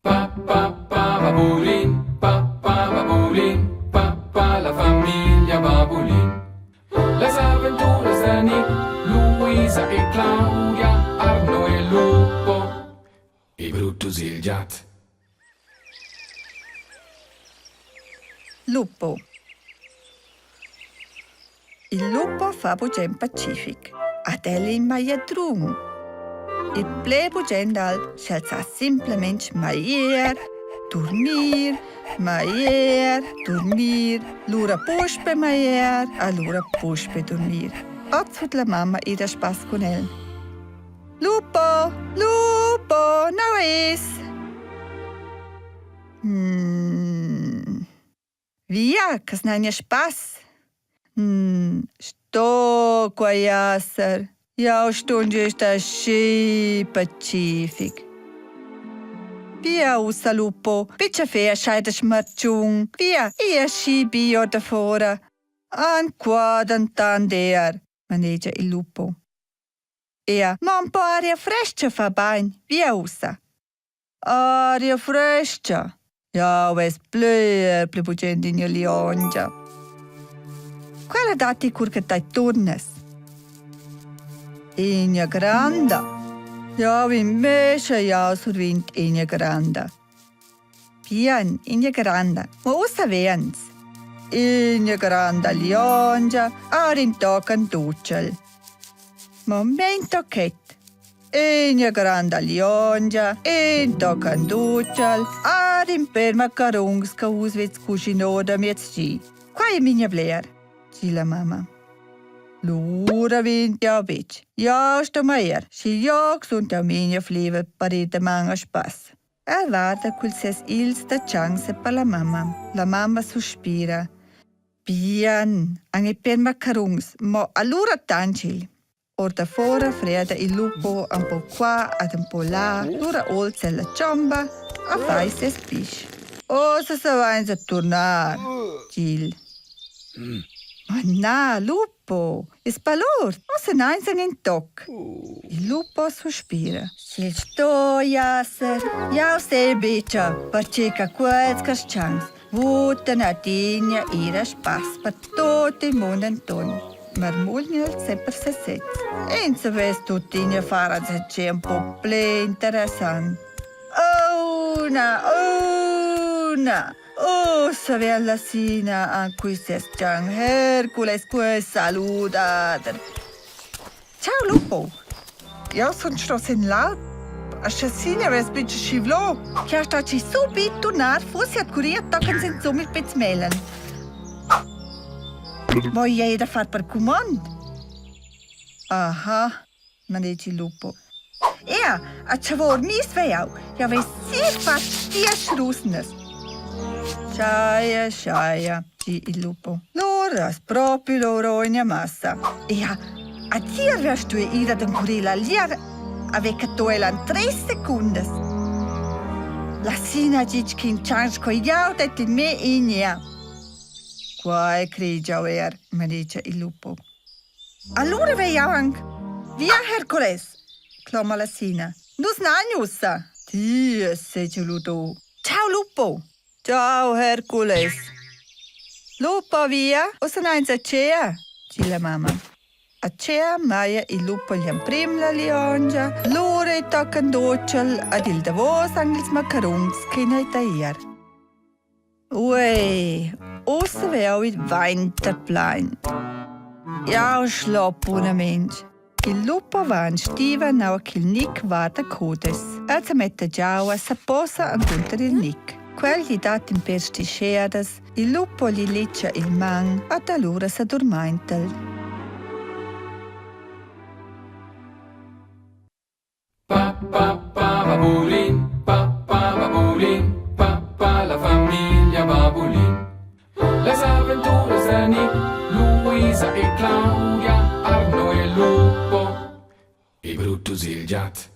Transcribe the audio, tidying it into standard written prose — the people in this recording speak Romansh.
Pa pa pa babulin, pa pa babulin, pa pa la famiglia babulin. Las aventuras da Nick, Luisa e Claudia, Arno e Lupo e Brutus il giat. Lupo. Il lupo fa bugen pacific. Ad el in magliadrun. Il ple bugen dal sch'el sa simplamain maglier, durmir, maglier, durmir, lura puspe maglier, alura puspe durmir. Oz vul la mamma ir a spass cun el. Lupo, Lupo, nau es? Mm. Via, che snegna spass. Mm, sto quai esser. Jau stun gist aschi pacific. Via ussa lupo, bitte fea scheida schmertschun. Via, i aschi bi ordafora. An qua dentant er, manegia il lupo. Ea, ma un po aria fresca fa bain. Via ussa. Aria fresca. Jau vess bler pli bugen d'ina liongia. Quella datti cur che tai turnas. Ina granda. Jau invece jau survint ina granda. Bien, ina granda. Ma ussa vens. Ina granda liongia ar in tochen d'utschel. Momento chet. Ina granda liongia, in tochen d'utschal, ad in per macarons che vus vez cuschinò da miezgi. Quai è migna bler, di la mamma. Lura vint jau betg. Jau sto maier, schi joc sun jau migna fliva per ir daman a spass. El varda culs ses ils da chance per la mamma. La mamma suspira. Bien, anche per macarons, mo allura tangil. Ordafora freda il lupo ün po qua ed ün po là, lura olza el la chomba a fai seis pisch. Uossa savainsa turnar, di'l. Ma na, lupo, es balurd, uossa n'ainsa ün toc. Il lupo suspira. Sch'el sto esser, jau sai buca, perche cha quels carstgauns vutan adina ir a spass per tut il mund enturn. Marmugna el semper sesez. Ins savess tuttina far enzatgei un po pli interessant. Una, una! Ussa vegn la Sina anc cui ses Gian Hercules quei saludader. Ciao lupo! Jau sun sto sin l'alp. A Chasina vess betg schivlò. Chi ha sta ci subit turnar fussi at curia tochen sensum il Piz Melen. Voi ei da far per cumond? Aha, manegia il lupo. Ea, a tschavor mis vei jau. Jau vess sir fatg diesch rusnas. Schaia, schaia, di il lupo. Lura es propi lur massa. Ea, a tier vess stuì ir ad encurir la liar aveva cattò ella en treis secundas. La Sina ha ditg ch'in tschanc sco jau detti me ignea. Quai cred jau er, manegia il lupo. Allura vei jau anc. Via Hercules, cloma la Sina. Nus n'hain ussa. Ti es segiu ludo. Ciao lupo. Ciao Hercules. Lupo via, ussa n'hain a tgea, di la mamma. A tgea maja il lupo gl'emprim la liongia, lura i toccan d'utschel ad il davos han ils macaruns che n'hai tagliar. Uei, ussa vei jau il vainter plein. Jau schlopp bunamain. Il lupo va en stiva nua ch'il Nic va da cudes. El sa metta giau e sa posa encunter il Nic. Quel gli dat in per stischeadas, il lupo gli litscha il man ed allura sa durmaint'el. Pa pa pa babulin, pa pa babulin, pa pa la famiglia babulin. Las aventuras da Nick, Luisa e Claudia, Arno e Lupo e Brutus il giat.